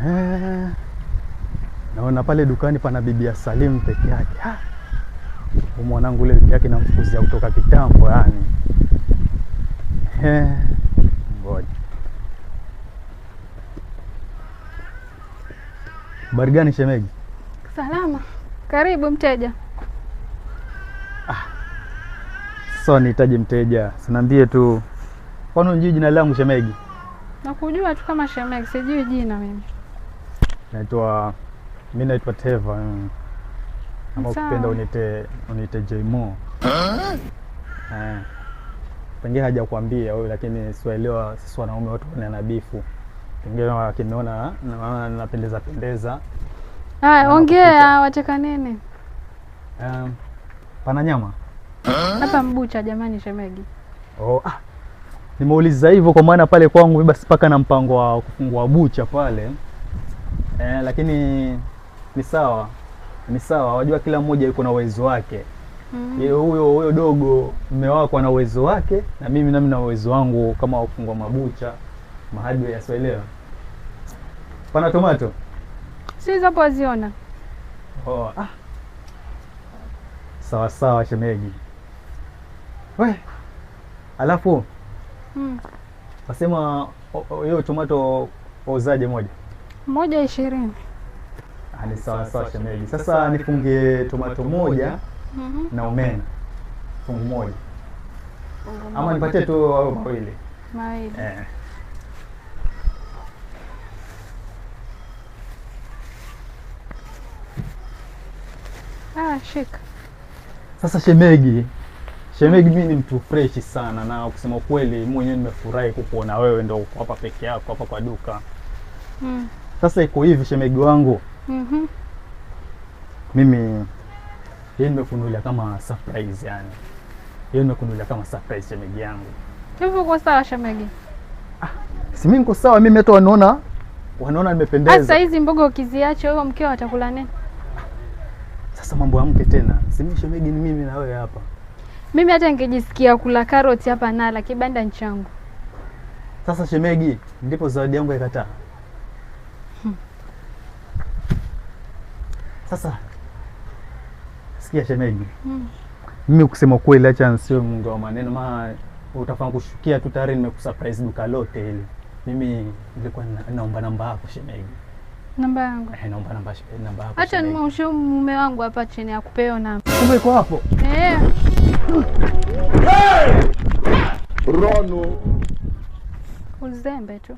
Eh, naona pale dukani pana bibi ya Salim peke yake. Ah, huyu mwanangu ule bibi yake namfukuzia kutoka kitambo yani. Eh, ngoja. Habari gani shemeji? Salama. Karibu mteja. Sasa nihitaji mteja, sinaambie tu. Kwani unijui jina langu shemeji? Nakujua tu kama shemeji, sijui jina mimi. Naitwa mimi naitwa Teva. Ama Sawa. ukipenda uniite Jmo. Eh. Pengine hajakwambia wewe, lakini siwaelewa sisi wanaume watu wanabifu. Pengine wakiniona naona napendeza pendeza. Haya, Na ongea, kupika. wataka nini? Pana nyama? Hapa mbucha jamani shemegi. Oh, ah. Nimeuliza hivyo kwa maana pale kwangu mimi basi paka na mpango wa kufungua bucha pale. Eh, lakini ni sawa. Ni sawa, wajua kila mmoja yuko na uwezo wake. Yeye huyo dogo mume wako ana uwezo wake na mimi nami na uwezo wangu kama wa kufungua mabucha mahali yasielewa. Pana tomato? Si hizo hapo waziona. Oh, ah. Sawa sawa shemeji. We. Alafu wasema hiyo tomato wauzaje moja? 1.20. Ah, ni sawa sawa shemeji. Sasa nifungie tomato moja na omena fungu moja, ama nipatie tu hayo mawili? Mawili. Eh. Ah, shika. Sasa shemegi, shemegi, mimi ni mtu freshi sana, na kusema kweli mimi mwenyewe nimefurahi kukuona wewe ndo uko hapa peke yako hapa kwa duka. Sasa iko hivi shemegi wangu, mimi hii nimekununulia kama surprise yani. Hiyo nimekununulia kama surprise shemegi yangu. Hivyo uko sawa shemegi? Si mimi niko sawa, mimi hata wanaona nimependeza. Sasa hizi mboga ukiziacha huyo mkeo atakula nini? Sasa mambo ya mke tena, si mimi shemegi, ni mimi na wewe hapa. Mimi hata ningejisikia kula karoti hapa nala kibanda changu. Sasa shemegi, ndipo zawadi yangu ikataa. Sasa sikia shemegi, mimi kusema kweli, acha nisiwe mungu wa maneno, maana utafanya kushukia tu, tayari nimekusurprise duka lote hili. Mimi nilikuwa naomba namba yako shemegi. Namba yangu. Eh, naomba namba yako. Acha shemegi. nimwoshe mume wangu hapa chini akupeo namba. Kumbe iko hapo. Eh. Rono. Uzembe tu.